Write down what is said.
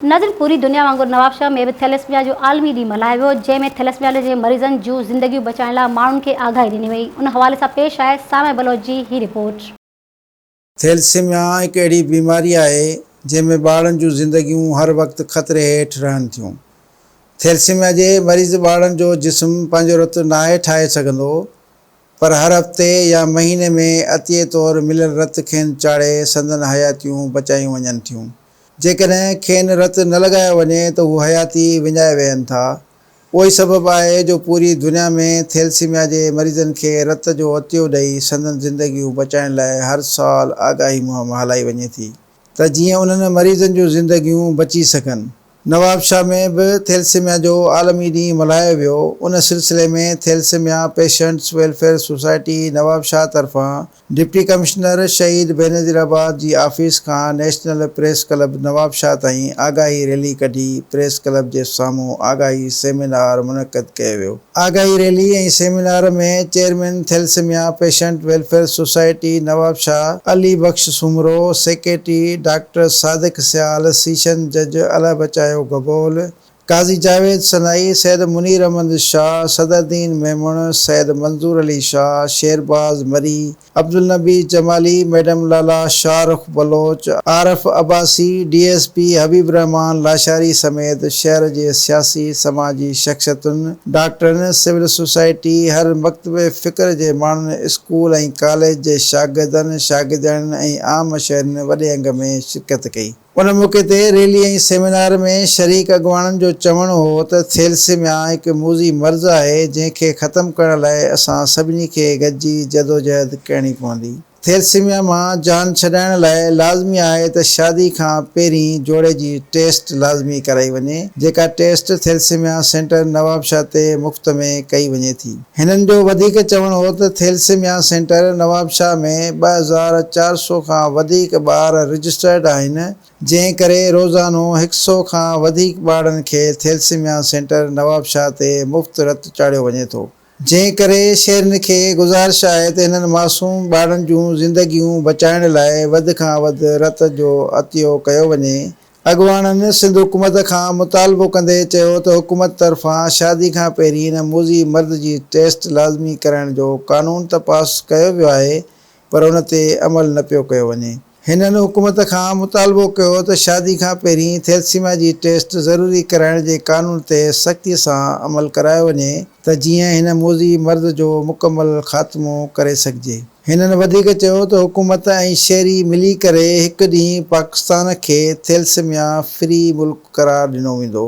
ناظرين پوري دنيا وانگر نوابشاهه ۾ به ٿيليسميا جو عالمي ڏينهن ملهايو ويو جنهن ۾ ٿيليسميا جي مريضن جون زندگيون بچائڻ لاء ماڻهن کي آگاهي ڏني وئي ان حوالي سان پيش آهي سامع بلوچ جي هي رپورٽ. ٿيلسيميا هڪ اهڙي بيماري آهي جنهن ۾ ٻارڙن جون زندگيون هر وقت خطري هيٺ رهن ٿيون. ٿيلسيميا جي مريض ٻارڙن جو جسم پنهنجو رت ناهي ٺاهي سگهندو پر هر هفتي يا مهيني ۾ عطيي طور مليل رت کين چاڙهي سندن حياتيون بچايون وڃن ٿيون. جيڪڏهن کين رت نه لڳايو وڃي ته هو حياتي وڃائي ويهن ٿا. اهو ئي سبب آهي جو پوري دنيا ۾ ٿيلسيميا جي مريضن کي رت جو عطيو ڏئي سندن زندگيون بچائڻ لاء هر سال آگاهي مهم هلائي وڃي ٿي ته جيئن انهن مريضن جون زندگيون بچي سگهن. نوابشاهه ۾ به ٿيلسيميا جو عالمي ڏينهن ملهايو ويو، ان سلسلي ۾ thalassemia patients welfare society Nawabshah طرفان ڊپٽي ڪمشنر شهيد بينظيرآباد جي آفيس کان نيشنل پريس ڪلب نوابشاهه تائين آگاهي ريلي ڪڍي پريس ڪلب جي سامهون آگاهي سيمينار منعقد ڪيو ويو. آگاهي rally ۽ seminar ۾ chairman thalassemia patient welfare society Nawabshah Ali Bakhsh Soomro, secretary doctor Sadiq Sial, session جج الهبچايو گبول، قاضي جاويد سنائي، سيد منير احمد شاهه، صدرالدين ميمڻ، سيد منظور علي شاهه، شيرباز مري، Abdulnabi Jamali, madam Lala Shah Rukh Baloch, Arif Abbasi, D S P Habib ur Rehman Lashari سميت شهر جي سياسي سماجي شخصيتن، ڊاڪٽرن، سول سوسائٽي، هر مڪتب فڪر جي ماڻهن، اسڪول ۽ ڪاليج جي شاگردن، شاگردياڻين ۽ عام شهرين وڏي انگ ۾ شرڪت ڪئي. ان موقعي تي ريلي ۽ سيمينار ۾ شريڪ اڳواڻن جو چوڻ هو ته ٿيلسيميا هڪ موذي مرض آهي جنهن کي ختم ڪرڻ لاء اسان سڀني کي گڏجي جدوجهد ڪرڻي پوندي. ٿيلسيميا مان جان ڇڏائڻ لاء لازمي آهي ته شادي کان پهرين جوڙي جي ٽيسٽ لازمي ڪرائي وڃي جيڪا ٽيسٽ ٿيلسيميا سينٽر نوابشاهه تي مفت ۾ ڪئي وڃي ٿي. هنن جو وڌيڪ چوڻ هو ته ٿيلسيميا سينٽر نوابشاهه ۾ 2400 کان وڌيڪ ٻار رجسٽرڊ آهن، جنهن ڪري روزانو هڪ سئو کان وڌيڪ ٻارڙن کي ٿيلسيميا سينٽر نوابشاهه تي مفت رت چاڙهيو وڃي ٿو، جنهن ڪري شهرين کي گذارش آهي ته هنن معصوم ٻارڙن جون زندگيون بچائڻ لاء وڌ کان وڌ رت جو عطيو ڪيو وڃي. اڳواڻن سنڌ حڪومت کان مطالبو ڪندي چيو ته حڪومت طرفان شادي کان پهرين هن موذي مرض جي ٽيسٽ لازمي ڪرائڻ جو قانون ته پاس ڪيو ويو آهي پر ان تي عمل نه پيو ڪيو وڃي. هنن حڪومت کان مطالبو ڪيو ته شادي کان پهرين ٿيلسيميا جي ٽيسٽ ضروري ڪرائڻ جي قانون تي سختي سان عمل ڪرايو وڃي ته جيئن هن موذي مرض جو مڪمل خاتمو ڪري سگهجي. هنن وڌيڪ چيو ته حڪومت ۽ شهري ملي ڪري هڪ ڏينهن پاڪستان کي ٿيلسيميا فري ملڪ قرار ڏنو ويندو.